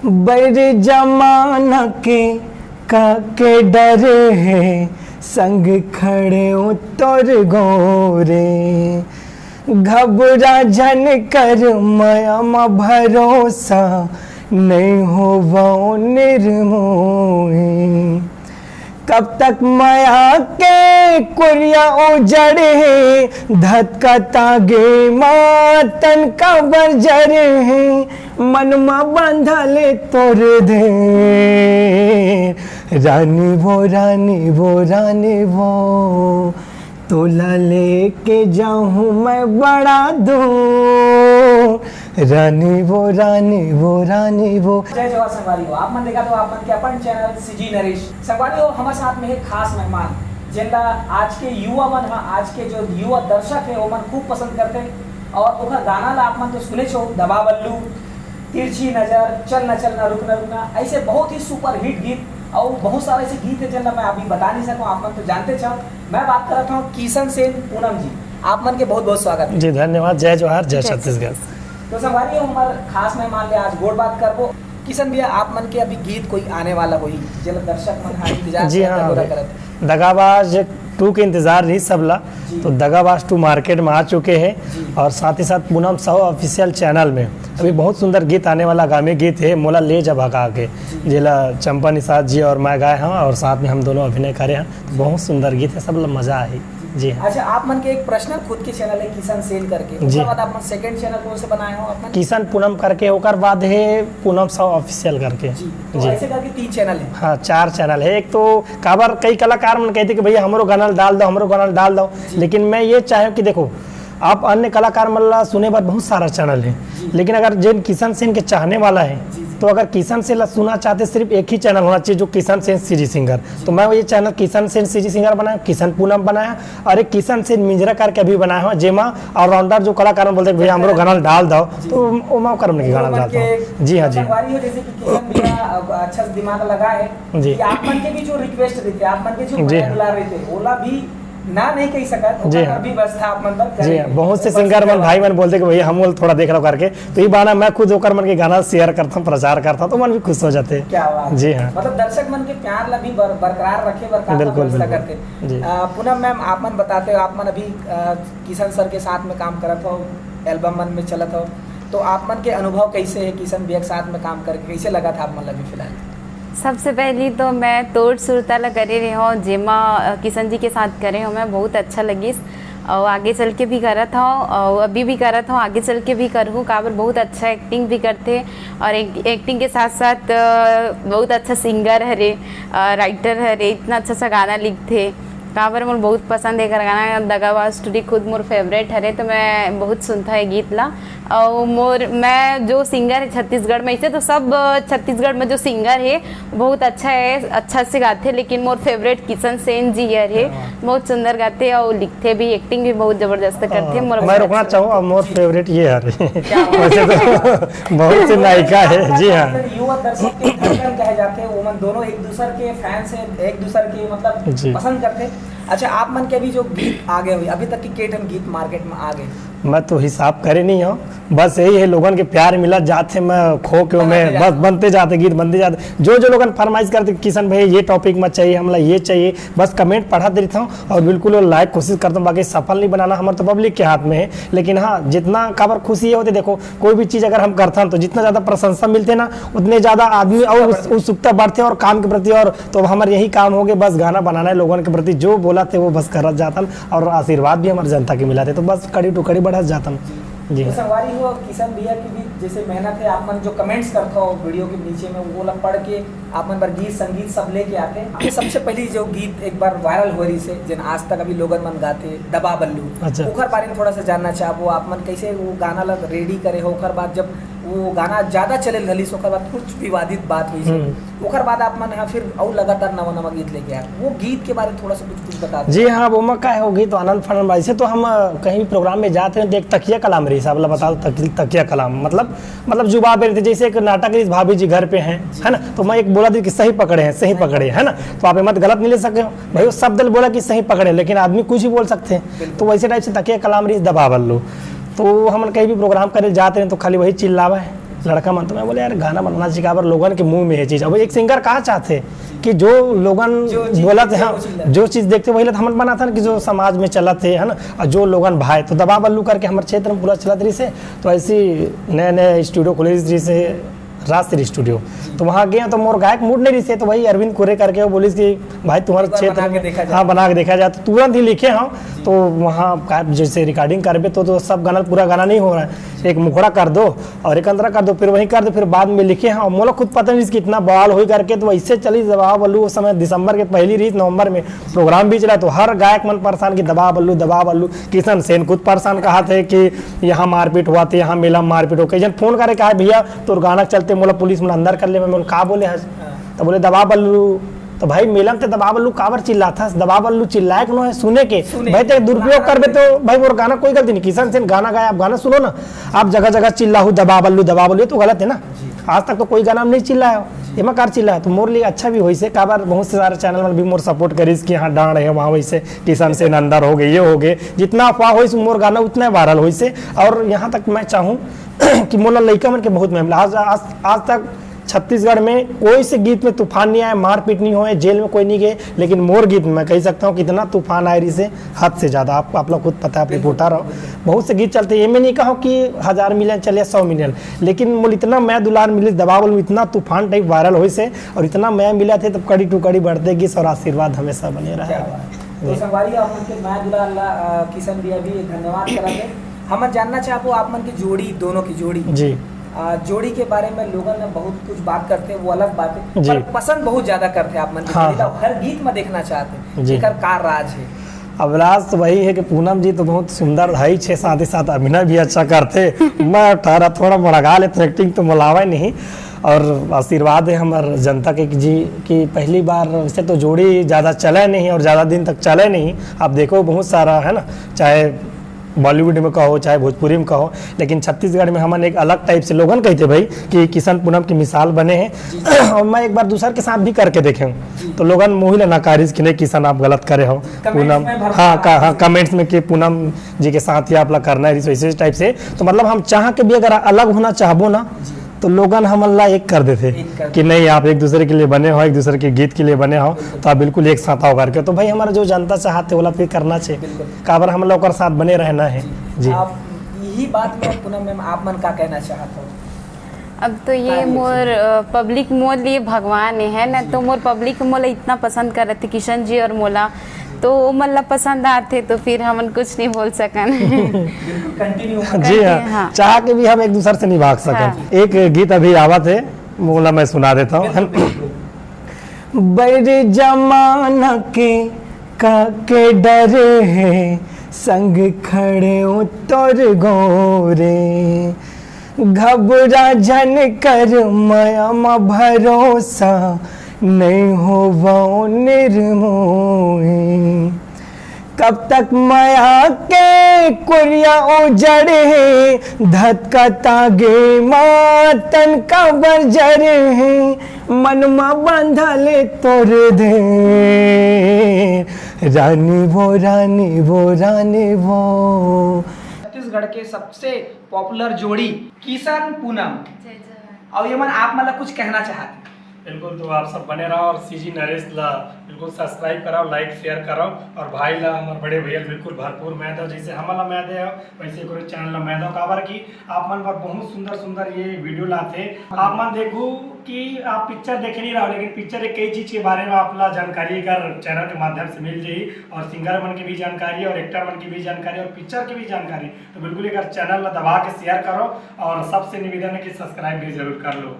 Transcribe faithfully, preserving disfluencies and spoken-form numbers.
बैर जमाना के का के डर हे, संग खड़े हो तोर गोरे। घबरा झन कर, मया म भरोसा, नहीं होवो निर्मोही। कब तक मया के कुरिया उजड़ही, धतका तागे मा तन काबर जरही, मन मा बांधा ले तोर देर। रानी वो, रानी वो, रानी वो, तोला लेके जाहूँ मैं बड़ा दूर। रानी वो, रानी वो, रानी वो। जय जोहार संगवारी हो, आप मन देखत हो आप मन के अपन चैनल सीजी नरेश। संगवारी हो, हमारे साथ में है खास मेहमान, जेन ला आज के युवा मन हा, आज के जो युवा दर्शक है, वो मन खूब पसंद करते। और ओकर गाना ला आप मन तो सुने छो, दबा बल्लू, तिरछी नजर, चलना चलना, रुकना रुकना, ऐसे बहुत ही सुपर हिट गीत। और बहुत सारे ऐसे गीत है, जेन ला मैं अभी बता नहीं सकूँ, आप मन तो जानते छो। मैं बात करत हूँ किशन सेन पूनम जी, आप मन के बहुत बहुत स्वागत है। जी, धन्यवाद। जय जोहार, जय जय छत्तीसगढ़। तो संगवारी हो, हमार खास मेहमान ले आज गोठ बात करबो। किशन भैया, आप मन के अभी गीत कोई आने वाला होही, जेला दर्शक मन हा इंतजार जी करत हाँ, होरा अभी करत। दगाबाज टू के इंतजार रही सबला। जी। तो दगाबाज टू मार्केट में आ चुके हैं जी। और साथ ही साथ पूनम साहू ऑफिशियल चैनल में अभी बहुत सुंदर गीत आने वाला, आगामी गीत है मोला ले जा भगा के, जी। जेला चंपा निषाद जी और मैं गाए हैं और साथ में हम दोनों अभिनय करे हैं। तो बहुत सुंदर गीत है, सब लोग मजा आही। जी हाँ। अच्छा, आप मन के एक पर्सनल खुद के चैनल है किशन सेन करके, जी। ओकर बाद आप मन सेकंड चैनल कौन से बनाए हो आप मन? किशन पूनम करके, ओकर बाद है पूनम साहू ऑफिशियल करके। जी, तो जी। ऐसे करके तीन चैनल है। हाँ, चार चैनल है। एक तो काबर कई कलाकार मन कहते कि भैया हमरो गाना डाल दो, हमरो गाना डाल दो, जी। लेकिन मैं ये चाहे कि देखो, आप अन्य कलाकार मन ला सुने बर बहुत सारा चैनल है, जी। लेकिन अगर जेन किशन सेन के चाहने वाला है, जी, जी। तो अगर किशन सेन ला सुनना चाहते, सिर्फ एक ही चैनल होना चाहिए, जो किशन सेन सीजी सिंगर। तो मैं ये channel Kishan Sen CG singer बनाया, किशन पूनम बनाया, और एक किशन सेन मिंजरा करके अभी बनाया हूँ, जेमा ऑलराउंडर जो कलाकार मन बोलते हैं, "भैया हमरो गाना डाल दो", जी। तो ओमा ओकर मन के गाना ओमन डालता के हूँ। जी हाँ, जी। संगवारी हो, जैसे कि किशन भैया, अ, अच्छा से दिमाग लगा है जी। कि आप मन के भी जो रिक्वेस्ट रहिथे, आप मन के जो जी मया हाँ। दुलार रहिथे, ओला भी ना नहीं कह सकत, जी ओकर हाँ। भी व्यवस्था आप मन बर जी करे हाँ, हे। बहुत से ओकर सिंगर मन, भाई मन बोलते कि भैया हम बोल थोड़ा देख लो करके, तो ये बहाना मैं खुद ओकर मन के गाना शेयर करता हूँ, प्रचार करता हूँ, तो मन भी खुश हो जाते हैं। क्या बात जी है। हाँ। मतलब दर्शक मन के प्यार ला भी बर-, बरकरार रखे बर का बिल्कुल, व्यवस्था बिल्कुल। करते। जी। अ, पूनम मैम, आप मन बताते हो, आप मन अभी, अ, किशन सर के साथ में काम करत हो, एल्बम मन में चलत हो, तो आप मन के अनुभव कैसे है किशन भैया के साथ में काम करके, कैसे लगा था आप मन ला अभी फिलहाल? सबसे पहली तो मैं तोर सुरता ला करे रहे हूँ, जेमा, अ, किशन जी के साथ करे हूँ मैं, बहुत अच्छा लगिस। और आगे चल के भी करत हूँ, और अभी भी करत हूँ, आगे चल के भी करहूँ, काबर बहुत अच्छा एक्टिंग भी करते, और एक, एक्टिंग के साथ साथ, अ, बहुत अच्छा सिंगर हरे, अ, राइटर हरे, इतना अच्छा अच्छा गाना लिखते। काबर मोर बहुत पसंद है एकर गाना, दगाबाज टू खुद मोर फेवरेट हरे, तो मैं बहुत सुनता है गीत ला। और मोर, मैं जो सिंगर है छत्तीसगढ़ में, ऐसे तो सब, अ, छत्तीसगढ़ में जो सिंगर है बहुत अच्छा है, अच्छा से गाथे, लेकिन मोर फेवरेट किशन सेन जी हरे। क्या बात। बहुत सुंदर गाथे और लिखथे भी, एक्टिंग भी बहुत जबरदस्त करथे। अ, मोर मैं बहुत रोकना अच्छा चाहूँ, लगथे। अब मोर फेवरेट ये हरे। क्या बात। वैसे तो बहुत से नायिका है, जी हाँ। युवा दर्शक के धड़कन कहे जाथे, वो मन दोनों एक दूसर के फैंस है, एक दूसर के मतलब जी। पसंद करथे। अच्छा, आप मन के अभी जो गीत आ गए हुए, अभी तक के केठन गीत मार्केट में आ गए? मैं तो हिसाब करे नहीं हूँ, बस यही है, लोगन के प्यार मिला जात है, मैं खो के मैं, बस बनते जाते, गीत बनते जाते। जो जो लोगन फरमाइश करते, "किशन भैया, ये टॉपिक में चाहिए, हमला ये चाहिए", बस कमेंट पढ़ा देता हूँ और बिल्कुल वो लाइव कोशिश करता हूँ। बाकी सफल नहीं बनाना, हमारे तो पब्लिक के हाथ में है, लेकिन हाँ, जितना काबर खुशी ये होते, देखो, कोई भी चीज़ अगर हम करथन, तो जितना ज़्यादा प्रशंसा मिलते ना, उतने ज़्यादा आदमी और उस-, उत्सुकता बढ़ते और काम के प्रति, और तो अब हमारे यही काम हो गए, बस गाना बनाना है लोगन के प्रति, जो बोला थे वो बस करत जातन। और आशीर्वाद भी हमारे जनता के मिला थे, तो बस कड़ी टू कड़ी बढ़त जातन। जी। तो संगवारी हो, किशन भैया की भी जैसे मेहनत है, आप मन जो कमेंट्स करते हो वीडियो के नीचे में, वो ला पढ़ के आप मन बर गीत संगीत सब लेके आते हैं। सबसे पहली जो गीत एक बार वायरल हो रही से, जेन आज तक अभी लोगन मन गाते, दबा बल्लू, अच्छा। ओकर बारे में थोड़ा सा जानना चाहबो, आप मन कैसे वो गाना ला रेडी करे हो, ओकर बाद जब वो गाना ज्यादा चले लगलिस, ओकर बाद कुछ विवादित बात हुई से, हम्म। ओकर बाद आप मन ह फिर अउ लगातार नवा नवा गीत लेके आए, वो गीत के बारे में थोड़ा सा कुछ कुछ बता दो। जी हाँ, अब ओमा का है, वो गीत आनंद फानंद बा। ऐसे तो हम, अ, कहीं भी प्रोग्राम में जाते हैं तो एक तकिया कलाम रही, साहब ला बता दो, तक-, तकिया कलाम मतलब, मतलब जुबाब रही थी, जैसे एक नाटक रही, भाभी जी घर पे हैं, जी। है ना, तो मैं एक बोला दी कि सही पकड़े हैं, सही पकड़े हैं, है ना, तो आप ये मत गलत नहीं ले सके हो भाई, वो शब्द बोला कि सही पकड़े, लेकिन आदमी कुछ भी बोल सकते हैं। बिल्कुल। तो वैसे टाइप से तकिया कलाम रही, दबा बल्लू। तो हमन कहीं भी प्रोग्राम करे जाते हैं तो खाली वही चिल्लावा है, लड़का मन तो मैं बोले, "यार, गाना बनाना चाहिए, काबर लोगन के मुंह में ये चीज।" अब एक सिंगर कहा चाहते कि जो लोगन जो चीज बोलत देखते हैं, हैं, वो चीज जो चीज देखते वही ला तो हमन बनाथन कि जो समाज में चलत हे, है ना, और जो लोगन भाए तो दबा बल्लू करके हमर क्षेत्र में पूरा चलत रहिस हे। तो ऐसी नया नया स्टूडियो खुले रहिस हे, राजश्री स्टूडियो। तो वहाँ गए तो मोर गायक मूड नहीं रहिस हे, तो वही अरविंद कुरे करके वो बोलिस कि भाई तुम्हारे एक बार क्षेत्र बना के में, देखा जाए। हाँ, बना के देखा जाए। तो तुरंत ही लिखे हम। तो वहाँ का जैसे रिकॉर्डिंग करबे तो, तो सब गाना, पूरा गाना नहीं हो रहा है, एक मुखड़ा कर दो और एक अंतरा कर दो, फिर वहीं कर दो, फिर बाद में लिखे हैं। और मोला खुद पता नहीं कि इतना बवाल होई करके, तो वैसे चली दबा बल्लू। उस समय दिसंबर के पहली रहिस, नवंबर में प्रोग्राम भी चला, तो हर गायक मन परेशान कि दबा बल्लू, दबा बल्लू। किशन सेन खुद परेशान कहा थे कि यहाँ मारपीट हुआ थे, यहाँ मेला में मारपीट हो। कई जन फोन करे कहा, "भैया, तोर गाना के चलते मोला पुलिस मन अंदर कर ले।" मैं बोल, "का बोले हस?" तो बोले, "दबा बल्लू।" तो भाई, मेला में ते दबा बल्लू काबर चिल्लाथस? दबा बल्लू चिल्लाए के नो है, सुने के। सुने भाई, के। ते दुरुपयोग करबे तो भाई, मोर गाना कोई गलती नहीं। किशन सेन गाना गाया, आप गाना सुनो ना, आप जगह जगह चिल्लाहू, "दबा बल्लू, दबा बल्लू", ये तो गलत है ना। आज तक तो कोई गाना में नहीं चिल्लाया हो, एमा कार चिल्लाया, तो मोर लिए अच्छा भी होइसे। काबर बहुत से सारे चैनल में भी मोर सपोर्ट करिस कि हाँ, डांड है, वहाँ वैसे किशन सेन अंदर हो गए, ये हो गए, जितना अफवाह होइस मोर गाना उतना वायरल होइसे। और यहाँ तक मैं चाहूँ कि मोला लइका मन के बहुत मेहनत, आज, आज, आज तक छत्तीसगढ़ में कोई से गीत में तूफान नहीं आया, मारपीट नहीं होए, जेल में कोई नहीं गए, लेकिन मोर गीत में मैं कह सकता हूँ कि इतना तूफान आए रहिसे, हद से ज़्यादा। आप, आप लोग खुद पता है, आप रिपोर्टर हो, बहुत से गीत चलते हैं। ये मैं नहीं कहूँ कि हज़ार मिलियन चले या सौ मिलियन, लेकिन मोला इतना मया दुलार मिलिस, दबा बल्लू, इतना तूफान टाइप वायरल होइसे, और इतना मया मिला थे, तब कड़ी टू कड़ी बढ़ते गीस और आशीर्वाद हमेशा बने रहे। क्या बात है। तो संगवारी, आप मन के मया दुलार ला, अ, किशन भैया भी धन्यवाद करत हे। हमन जानना चाहबो आप मन के जोड़ी, दोनों की जोड़ी। जी। अ, जोड़ी के बारे में लोगन ने बहुत कुछ बात करते, वो अलग बात है, जी। पर पसंद बहुत ज्यादा करते आप मन के हाँ, जोड़ी ला, हाँ। हर गीत में देखना चाहते, जी। एकर का राज है? अब राज तो वही है कि पूनम जी तो बहुत सुंदर है छे, साथ ही साथ अभिनय भी अच्छा करते। मैं ठहरा थोड़ा मड़गा लेते, एक्टिंग तो मोला आवय नहीं। और आशीर्वाद है हमार जनता के जी कि पहली बार वैसे तो जोड़ी ज़्यादा चले नहीं और ज़्यादा दिन तक चले नहीं। आप देखो बहुत सारा है ना, चाहे बॉलीवुड में कहो चाहे भोजपुरी में कहो, लेकिन छत्तीसगढ़ में हमन एक अलग टाइप से लोगन कहते भाई कि किशन पूनम की मिसाल बने हैं। और मैं एक बार दूसर के साथ भी करके देखे हूँ, तो लोगन मोही ला नकारिस कि नहीं किशन आप गलत करे हो। पूनम, हाँ, हाँ, कमेंट्स में कि पूनम जी के साथ ही आप ला करना है, वैसे टाइप से। तो मतलब हम चाह के भी अगर अलग होना चाहबो ना, तो लोगन हमन ला एक कर देथे कि नहीं, आप एक दूसरे के लिए बने हो, एक दूसरे के गीत के लिए बने हो, तो आप बिल्कुल एक साथ आओ करके। तो भाई, हमारा जो जनता चाहते, ओला फिर करना चाहिए। काबर हमन ला ओकर साथ बने रहना है। जी। आप यही बात में, पूनम मैम, आप मन का कहना चाहत हो? अब तो ये मोर, अ, पब्लिक मोर लिए भगवान है ना, तो मोर पब्लिक मोला इतना पसंद करत हे, किशन जी और मोला, तो वो मतलब पसंद आते, तो फिर हमन कुछ नहीं बोल सकन। जी हाँ, हाँ। चाह के भी हम एक दूसर से नहीं भाग सकन। हाँ। एक गीत अभी आवत है, मोला मैं सुना देता हूँ, है ना? बैर जमाना के का के डर है, संग खड़े हो तोर गोरे। घबरा झन कर, मया म भरोसा, नहीं होवो निर्मोही। कब तक मया के कुरिया उजड़ है, धतका तागे मा तन का बंजर है, मन मा बांधा ले तोर दे, रानी वो, रानी वो, रानी वो। छत्तीसगढ़ के सबसे पॉपुलर जोड़ी किशन पूनम। जय जवान। और ये मन आप मतलब कुछ कहना चाहते हैं? बिल्कुल, तो आप सब बने रहो और सीजी नरेश ला बिल्कुल सब्सक्राइब कराओ, लाइक शेयर कराओ और भाई ला, हमारे बड़े भैया, बिल्कुल भरपूर मया दो, जैसे हमन ला मया दे हो, वैसे करो चैनल ला मया दो। काबर कि आप मन पर बहुत सुंदर सुंदर ये वीडियो लाते। आप मन देखो कि आप पिक्चर देखे नहीं रहो, लेकिन पिक्चर एक कई चीज के बारे में आप ला जानकारी कर चैनल के माध्यम से मिल जाई और सिंगर मन की भी जानकारी और एक्टर मन की भी जानकारी और पिक्चर की भी जानकारी। तो बिल्कुल एक चैनल ला दबा के शेयर करो और सबसे निवेदन है कि सब्सक्राइब भी जरूर कर लो।